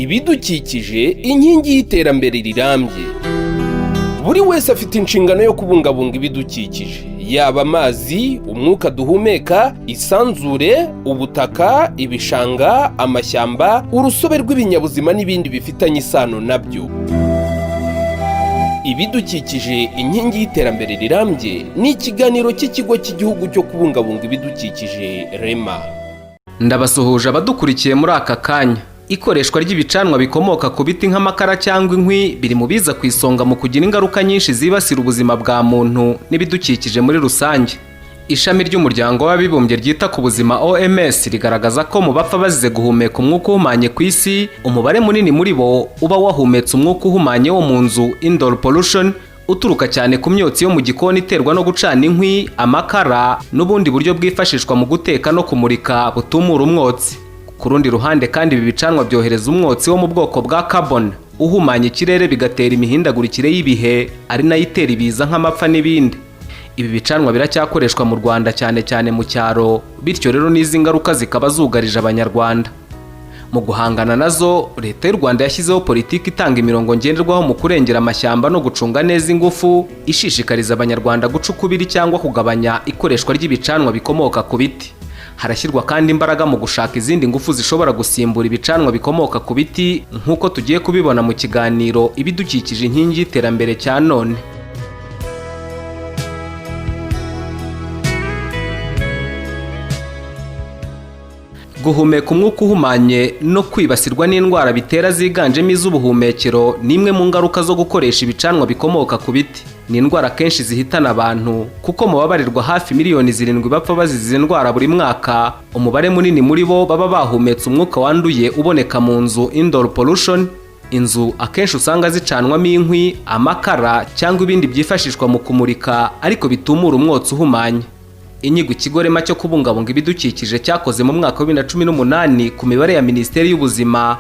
Ibidukikije, inkingi y'iterambere rirambye. Buri wese afite inshingano yo kubungabunga ibidukikije, yaba amazi, umwuka duhumeka, isanzure, ubutaka, ibishanga, amashyamba, urusobe rw'ibinyabuzima n'ibindi bifitanye isano nabyo. Ibidukikije, inkingi y'iterambere rirambye ni ikiganiro cy'Ikigo cy'Igihugu cyo Kubungabunga Ibidukikije, REMA. Ndabasuhuje abadukurikiye muri aka kanya. Ikoreshwa ry'ibicanwa bikomoka ku biti nk'amakara cyangwa inkwi biri mu biza ku isonga mu kugira ingaruka nyinshi zibasira ubuzima bwa muntu n'ibidukikije muri rusange. Ishami ry'Umuryango w'Abibumbye ryita ku buzima, OMS, rigaragaza ko mu bapfa bazize guhumeka umwuka uhumanye ku isi, umubare munini muri bo uba wahumetse umwuka uhumanye wo mu nzu, indoor pollution, uturuka cyane ku myotsi yo mu gikoni iterwa no gucana inkwi, amakara n'ubundi buryo bwifashishwa mu guteka no kumurika butumura umwotsi. Ku rundi ruhande kandi, ibi bicanwa byohereza umwotsi wo mu bwoko bwa carbon uhumanya ikirere, bigatera imihindagurikire y'ibihe, ari nayo itera ibiza nk'amapfa n'ibindi. Ibi bicanwa biracyakoreshwa mu Rwanda, cyane cyane mu cyaro. Bityo rero n'izi ngaruka zikaba zugarije Abanyarwanda. Mu guhangana nazo, Leta y'u Rwanda yashyizeho politiki itanga imirongo ngenderwaho mu kurengera amashyamba no gucunga neza ingufu, ishishikariza Abanyarwanda guca ukubiri cyangwa kugabanya ikoreshwa ry'ibicanwa bikomoka ku biti. Harashyirwa kandi imbaraga mu gushaka izindi ngufu zishobora gusimbura ibicanwa bikomoka ku biti, nk'uko tugiye kubibona mu kiganiro Ibidukikije, inkingi y'iterambere cya none. Guhumeka umwuka uhumanye no kwibasirwa n'indwara bitera ziganjemo iz'ubuhumekero ni imwe mu ngaruka zo gukoresha ibicanwa bikomoka ku biti. Ni indwara kenshi zihitana abantu, kuko mu babarirwa hafi miliyoni 7 bapfa bazize izi ndwara buri mwaka, umubare munini muri bo baba bahumetse umwuka wanduye uboneka mu nzu, indoor pollution. Inzu akenshi usanga zicanwamo inkwi, amakara cyangwa ibindi byifashishwa mu kumurika ariko bitumura umwotsi uhumanye. Inyigo ikigo REMA cyo kubungabunga ibidukikije cyakoze mu mwaka wa 2018 ku mibare ya Minisiteri y'Ubuzima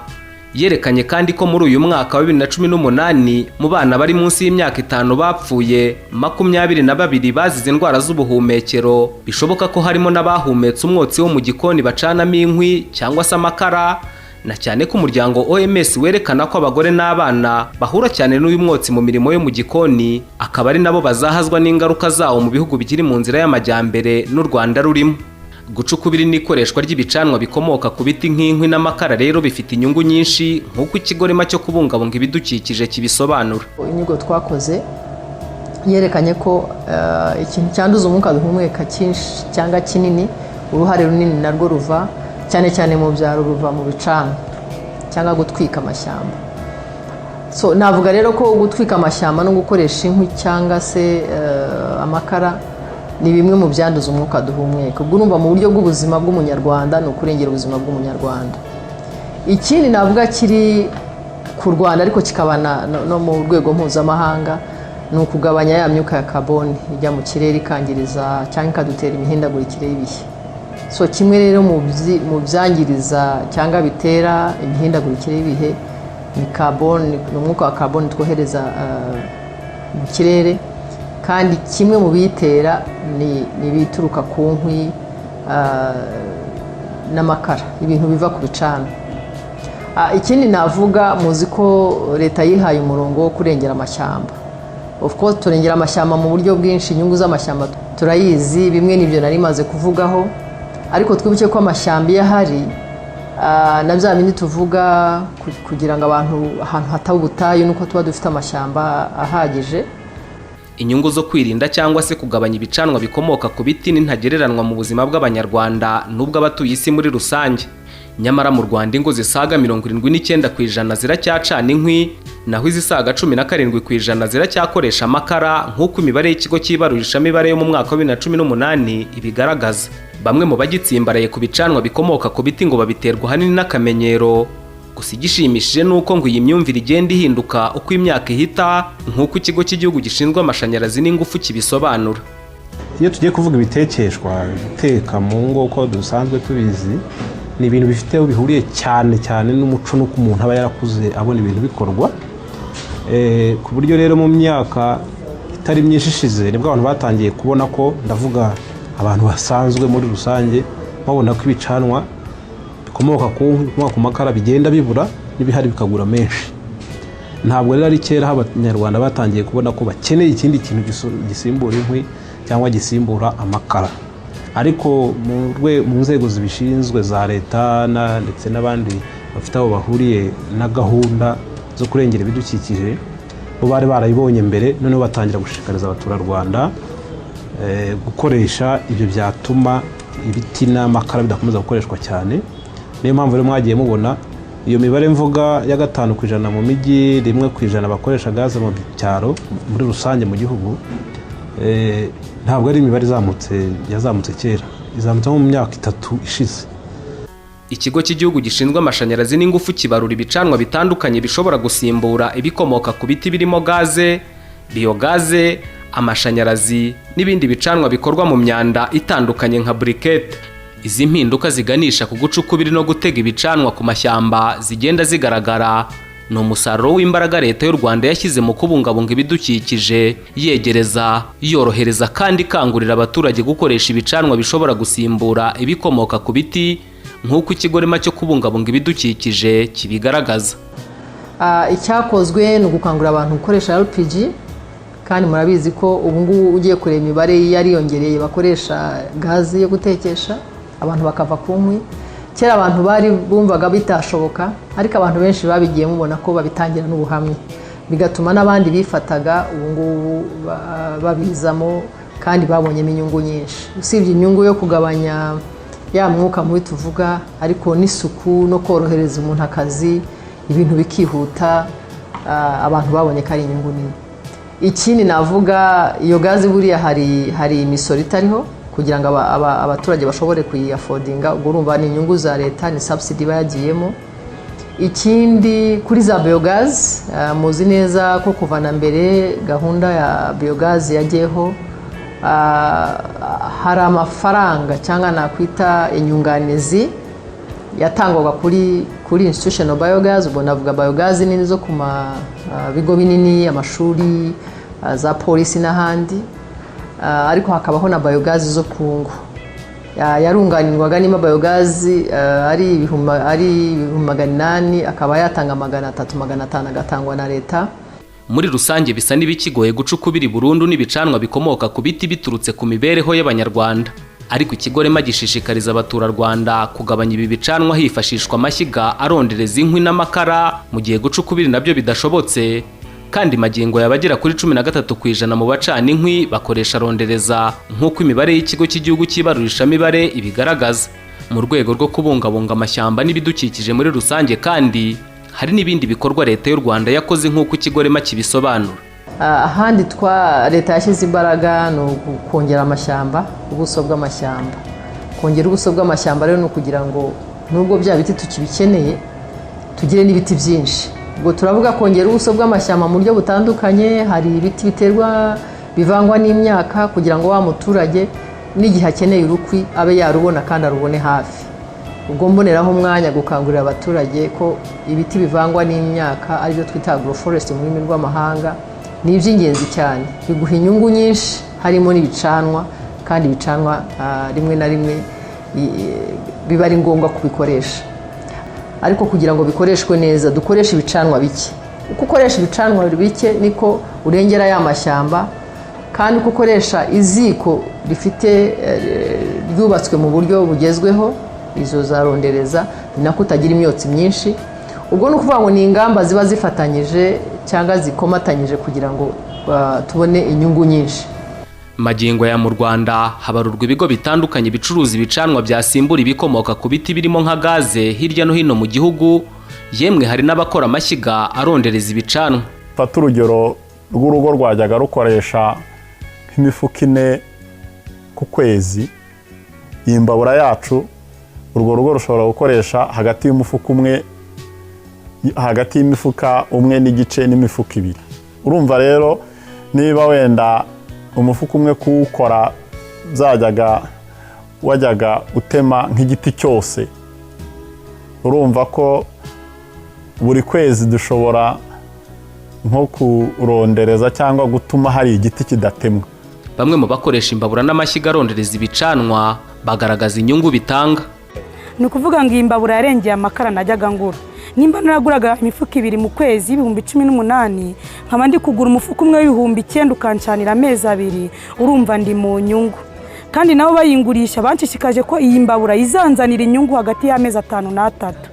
yerekanye kandi ko muri uyu mwaka wa 2018, mu bana bari munsi y'imyaka 5 bapfuye, 22 bazize indwara z'ubuhumekero. Bishoboka ko harimo n'abahumetse umwotsi wo mu gikoni bacanamo inkwi cyangwa se amakara, na cyane ko umuryango OMS werekana ko abagore n'abana bahura cyane n'uyu mwotsi mu mirimo yo mu gikoni, akaba ari nabo bazahazwa n'ingaruka zawo mu bihugu bikiri mu nzira y'amajyambere n'u Rwanda rurimo. Guca ukubiri n'ikoreshwa ry'ibicanwa bikomoka ku biti nk'inkwi n'amakara rero bifite inyungu nyinshi, nk'uko ikigo REMA cyo kubungabunga ibidukikije kibisobanura. Inyigo twakoze yerekanye ko ikintu cyanduza umwuka duhumeka cyinshi cyangwa kinini, uruhare runini narwo ruva cyane cyane mu byaro, ruva mu bicanwa cyangwa gutwika amashyamba. So navuga rero ko gutwika amashyamba no gukoresha inkwi cyangwa se amakara ni bimwe mu byanduza umwuka duhumeka. Ubwo urumva, mu buryo bw'ubuzima bw'Umunyarwanda, ni ukurengera ubuzima bw'Umunyarwanda. Ikindi navuga kiri ku Rwanda ariko kikaba no mu rwego mpuzamahanga ni ukugabanya ya myuka ya kaboni ijya mu kirere ikangiriza cyangwa ikadutera imihindagurikire y'ibihe. So kimwe rero mu byangiriza cyangwa bitera imihindagurikire y'ibihe ni kaboni, ni umwuka wa kaboni twohereza mu kirere. Kandi kimwe mu biyitera ni ibituruka ku nkwi n'amakara, ibintu biva ku bicanwa. Ikindi navuga, muzi ko Leta yihaye umurongo wo kurengera amashyamba. Of course turengera amashyamba mu buryo bwinshi. Inyungu z'amashyamba turayizi, bimwe n'ibyo nari maze kuvugaho. Ariko twibuke ko amashyamba iyo ahari, na bya bindi tuvuga kugira ngo abantu ahantu hataba ubutayu, nuko tuba dufite amashyamba ahagije. Inyungu zo kwirinda cyangwa se kugabanya ibicanwa bikomoka ku biti ni ntagereranywa mu buzima bw'Abanyarwanda n'ubw'abatuye isi muri rusange. Nyamara mu Rwanda ingo zisaga 79% ziracyacana inkwi, naho izisaga 17% ziracyakoresha amakara, nk'uko imibare y'Ikigo cy'ibarurishamibare yo mu mwaka wa 2018 ibigaragaza. Bamwe mu bagitsimbaraye ku bicanwa bikomoka ku biti ngo babiterwa ahanini n'akamenyero. Gusa igishimishije ni uko ngo iyi myumvire igenda ihinduka uko imyaka ihita, nk'uko Ikigo cy'Igihugu gishinzwe Amashanyarazi n'Ingufu kibisobanura. Iyo tugiye kuvuga ibitekeshwa, guteka mu ngo uko dusanzwe tubizi, ni ibintu bifite aho bihuriye cyane cyane n'umuco, n'uko umuntu aba yarakuze abona ibintu bikorwa. Ku buryo rero mu myaka itari myinshi ishize nibwo abantu batangiye kubona ko, ndavuga abantu basanzwe muri rusange, babona ko ibicanwa bikomoka ku nkwi, bikomoka ku makara bigenda bibura. n'ibihari bikagura menshi. Ntabwo rero ari kera aho Abanyarwanda batangiye kubona ko bakeneye ikindi kintu gisimbura inkwi cyangwa gisimbura amakara. Ariko mu nzego zibishinzwe za leta ndetse n'abandi bafite aho bahuriye na gahunda zo kurengera ibidukikije, bo bari barayibonye mbere, noneho batangira gushishikariza abaturarwanda gukoresha ibyo byatuma ibiti n'amakara bidakomeza gukoreshwa cyane. Niyo mpamvu rero mwagiye mubona iyo mibare mvuga ya 5% mu mijyi, 1% bakoresha gaze mu cyaro. Muri rusange mu gihugu, ntabwo ari imibare izamutse, yazamutse kera, izamutse nko mu myaka 3 ishize. Ikigo cy'Igihugu gishinzwe Amashanyarazi n'Ingufu kibarura ibicanwa bitandukanye bishobora gusimbura ibikomoka ku biti, birimo gaze, biyogaze, amashanyarazi n'ibindi bicanwa bikorwa mu myanda itandukanye nka briquette. Izi mpinduka ziganisha ku guca ukubiri no gutega ibicanwa ku mashyamba zigenda zigaragara ni umusaruro w'imbaraga Leta y'u Rwanda yashyize mu kubungabunga ibidukikije, yegereza, yorohereza kandi ikangurira abaturage gukoresha ibicanwa bishobora gusimbura ibikomoka ku biti, nk'uko ikigo REMA cyo kubungabunga ibidukikije kibigaragaza. Icyakozwe ni ugukangurira abantu gukoresha LPG, kandi murabizi ko ubu ngubu ugiye kureba imibare yariyongereye bakoresha gazi yo gutekesha, abantu bakava ku nkwi. Kera abantu bari bumvaga bitashoboka, ariko abantu benshi babigiye mubona ko babitangira n'ubuhamya, bigatuma n'abandi bifataga ubu ngubu babizamo, kandi babonyemo inyungu nyinshi, usibye inyungu yo kugabanya ya mwuka mubi tuvuga, ariko n'isuku no korohereza umuntu akazi, ibintu bikihuta. Abantu babonye ko ari inyungu nini. Ikindi navuga, iyo gazi buriya hari imisoro itariho kugira ngo abaturage bashobore kuyiaffordinga. Ubwo urumva ni inyungu za leta, ni subsidy iba yagiyemo. Ikindi, kuri za biyogazi, muzi neza ko kuva na mbere gahunda ya biyogazi yagiyeho, hari amafaranga cyangwa nakwita inyunganizi yatangwaga kuri institutional biogas. Ubwo navuga biogas nini zo ku bigo binini, amashuri, za polisi n'ahandi. Ariko hakabaho na biogas zo ku ngo. Yarunganirwaga niba biogas ari 800,000, akaba yatanga 300, 500 agatangwa na leta. Muri rusange bisa n'ibikigoye guca ukubiri burundu n'ibicanwa bikomoka ku biti biturutse ku mibereho y'Abanyarwanda, ariko ikigo REMA gishishikariza abaturarwanda kugabanya ibi bicanwa hifashishwa amashyiga arondereza inkwi n'amakara mu gihe guca ukubiri nabyo bidashobotse. Kandi magingo yabagera kuri 13% mu bacana inkwi bakoresha rondereza, nk'uko imibare y'Ikigo cy'Igihugu cy'Ibarurishamibare ibigaragaza. Mu rwego rwo kubungabunga amashyamba n'ibidukikije muri rusange kandi, hari n'ibindi bikorwa Leta y'u Rwanda yakoze, nk'uko ikigo REMA kibisobanura. Ahandi twa leta yashyize imbaraga ni ukongera amashyamba, ubuso bw'amashyamba. Kongera ubuso bw'amashyamba rero ni ukugira ngo nubwo bya biti tukibikeneye, tugire n'ibiti byinshi. Ubwo turavuga kongera ubuso bw'amashyamba mu buryo butandukanye. Hari ibiti biterwa bivangwa n'imyaka kugira ngo wa muturage n'igihe akeneye urukwi abe yarubona kandi arubone hafi. Ubwo mboneraho umwanya gukangurira abaturage ko ibiti bivangwa n'imyaka, aribyo twita agroforest mu rurimi rw'amahanga, ni iby'ingenzi cyane, biguha inyungu nyinshi harimo n'ibicanwa. Kandi ibicanwa rimwe na rimwe biba ari ngombwa kubikoresha, ariko kugira ngo bikoreshwe neza dukoreshe ibicanwa bike. Uko ukoresha ibicanwa bike niko urengera ya mashyamba, kandi uko ukoresha iziko rifite ryubatswe mu buryo bugezweho, izo za rondereza, ni nako utagira imyotsi myinshi. Ubwo ni ukuvuga ngo ni ingamba ziba zifatanyije cyangwa zikomatanyije kugira ngo tubone inyungu nyinshi. Magingo ya mu Rwanda habarurwa ibigo bitandukanye bicuruza ibicanwa byasimbura ibikomoka ku biti birimo nka gaze hirya no hino mu gihugu. Yemwe hari n'abakora amashyiga arondereza ibicanwa. Fata urugero rw'urugo rwajyaga rukoresha nk'imifuka 4 ku kwezi iyi mbabura yacu, urwo rugo rushobora gukoresha hagati y'umufuka umwe, hagati y'imifuka 1.5 n'imifuka 2. Urumva rero, niba wenda umufuka umwe kuwukora byajyaga wajyaga utema nk'igiti cyose, urumva ko buri kwezi dushobora nko kurondereza cyangwa gutuma hari igiti kidatemwa. Bamwe mu bakoresha imbabura n'amashyiga arondereza ibicanwa bagaragaza inyungu bitanga. Ni ukuvuga ngo iyi mbabura yarengeye amakara najyaga ngura. Nimba naraguraga imifuka ibiri mu kwezi 18,000, nkaba ndi kugura umufuka umwe w'9,000 ukancanira amezi abiri, urumva ndi mu nyungu. Kandi nabo bayingurisha banshishikaje ko iyi mbabura izanzanira inyungu hagati y'amezi 5 n'atatu.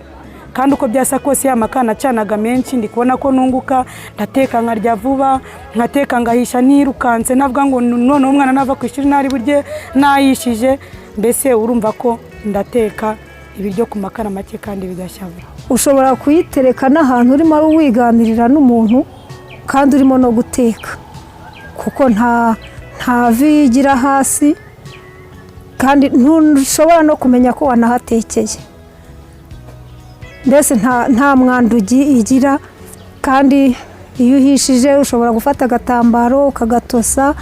Kandi uko byasa kose, ya makara nacanaga menshi, ndi kubona ko nunguka. Ndateka nkarya vuba, nkateka ngahisha ntirukanse, navuga ngo noneho umwana nava ku ishuri ntari burye nayishije. Mbese urumva ko ndateka ibiryo ku makara make kandi bigashya vuba. Ushobora kuyitereka n'ahantu urimo wiganirira n'umuntu kandi urimo no guteka, kuko nta vi igira hasi, kandi ntushobora no kumenya ko wanahatekeye. Mbese nta mwanda igira. Kandi iyo uhishije ushobora gufata agatambaro ukagatosa,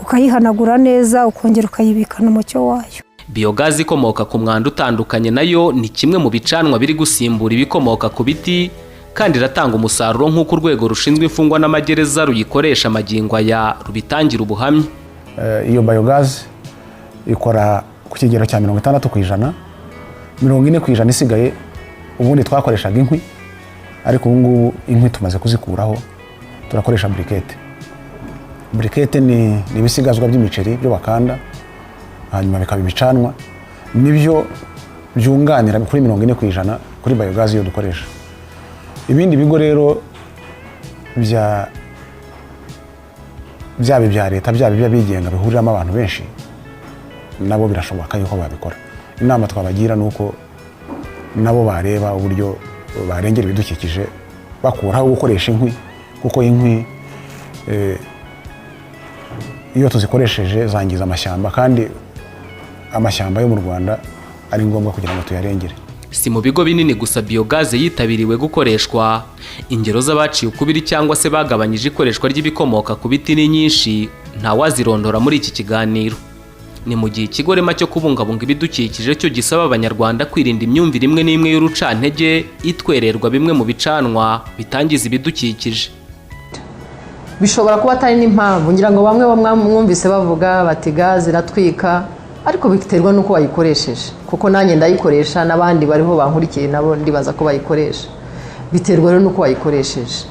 ukayihanagura neza, ukongera ukayibikana umucyo wayo. Biyogazi ikomoka ku mwanda utandukanye nayo ni kimwe mu bicanwa biri gusimbura ibikomoka ku biti, kandi iratanga umusaruro nk'uko urwego rushinzwe imfungwa n'amagereza ruyikoresha magingo aya rubitangira ubuhamya. Iyo biyogazi ikora ku kigero cya 60%. 40% isigaye, ubundi twakoreshaga inkwi, ariko ubu ngubu inkwi tumaze kuzikuraho, turakoresha briquette. Briquette ni ibisigazwa by'imiceri byo bakanda hanyuma bikaba ibicanwa, nibyo byunganira kuri 40% kuri biyogazi iyo dukoresha. Ibindi bigo rero byaba ibya leta, byaba iby'abigenga bihuriramo abantu benshi, nabo birashoboka yuko babikora. Inama twabagira ni uko nabo bareba uburyo barengera ibidukikije bakuraho gukoresha inkwi, kuko inkwi iyo tuzikoresheje zangiza amashyamba, kandi amashyamba yo mu Rwanda ari ngombwa kugira ngo tuyarengere. Si mu bigo binini gusa biyogaze yitabiriwe gukoreshwa. Ingero z'abaciye ukubiri cyangwa se bagabanyije ikoreshwa ry'ibikomoka ku biti ni nyinshi, ntawazirondora muri iki kiganiro. Ni mu gihe ikigo REMA cyo kubungabunga ibidukikije cyo gisaba Abanyarwanda kwirinda imyumvire imwe n'imwe y'urucantege itwererwa bimwe mu bicanwa bitangiza ibidukikije. Bishobora kuba atari n'impamvu. Ngira ngo bamwe mwumvise bavuga bati gaze iratwika, ariko biterwa n'uko wayikoresheje, kuko nanjye ndayikoresha n'abandi bariho bankurikiye nabo ndibaza ko bayikoresha. Biterwa rero n'uko wayikoresheje.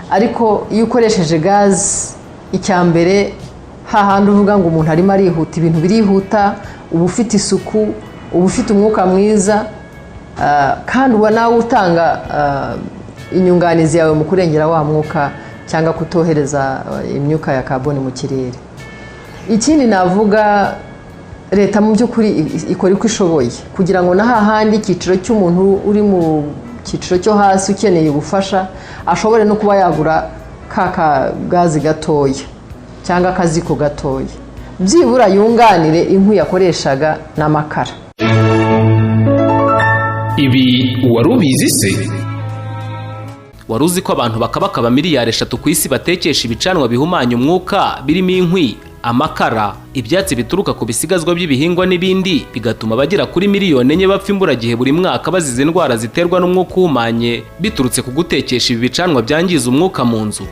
Ariko iyo ukoresheje gaze, icya mbere hahandi uvuga ngo umuntu arimo arihuta, ibintu birihuta, uba ufite isuku, uba ufite umwuka mwiza, kandi uba nawe utanga inyunganizi yawe mu kurengera wa mwuka cyangwa kutohereza imyuka ya kaboni mu kirere. Ikindi navuga, leta mu by'ukuri ikora uko ishoboye kugira ngo na hahandi icyiciro cy'umuntu uri mu cyiciro cyo hasi ukeneye ubufasha ashobore no kuba yagura ka kagazi gatoya cyangwa akaziko gatoya, byibura yunganire inkwi yakoreshaga n'amakara. Ibi wari ubizi se? Wari uzi ko abantu bakabakaba miliyari 3 ku isi batekesha ibicanwa bihumanya umwuka, birimo inkwi, amakara, ibyatsi bituruka ku bisigazwa by'ibihingwa n'ibindi, bigatuma abagera kuri miliyoni 4 bapfa imburagihe buri mwaka bazize indwara ziterwa n'umwuka uhumanye biturutse ku gutekesha ibi bicanwa byangiza umwuka mu nzu?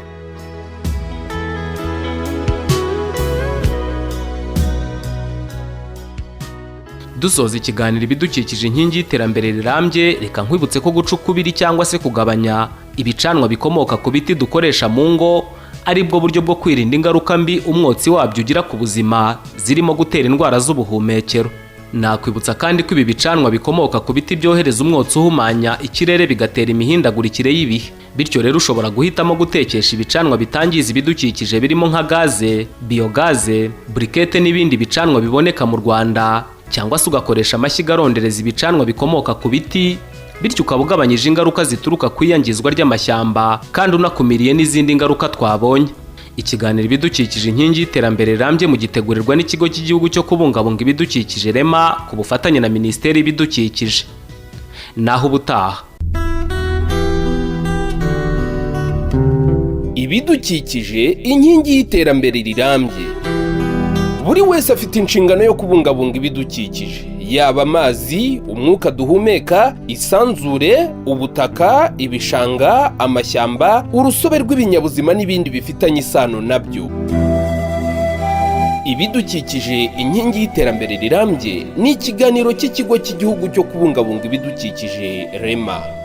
Dusoza ikiganiro Ibidukikije inkingi y'iterambere rirambye, reka nkwibutse ko guca ukubiri cyangwa se kugabanya ibicanwa bikomoka ku biti dukoresha mu ngo ari bwo buryo bwo kwirinda ingaruka mbi umwotsi wabyo ugira ku buzima, zirimo gutera indwara z'ubuhumekero. Nakwibutsa kandi ko ibi bicanwa bikomoka ku biti byohereza umwotsi uhumanya ikirere, bigatera imihindagurikire y'ibihe. Bityo rero ushobora guhitamo gutekesha ibicanwa bitangiza ibidukikije, birimo nka gaze, biyogaze, briquette n'ibindi bicanwa biboneka mu Rwanda, cyangwa se ugakoresha amashyiga arondereza ibicanwa bikomoka ku biti, bityo ukaba ugabanyije ingaruka zituruka ku iyangizwa ry'amashyamba kandi unakumiriye n'izindi ngaruka twabonye. Ikiganiro Ibidukikije inkingi y'iterambere rirambye mu gitegurirwa n'Ikigo cy'Igihugu cyo kubungabunga Ibidukikije REMA ku bufatanye na Minisiteri y'Ibidukikije. Naho ubutaha. Ibidukikije inkingi y'iterambere rirambye. Buri wese afite inshingano yo kubungabunga ibidukikije, yaba amazi, umwuka duhumeka, isanzure, ubutaka, ibishanga, amashyamba, urusobe rw'ibinyabuzima n'ibindi bifitanye isano nabyo. Ibidukikije inkingi y'iterambere rirambye ni ikiganiro cy'Ikigo cy'Igihugu cyo kubungabunga Ibidukikije REMA.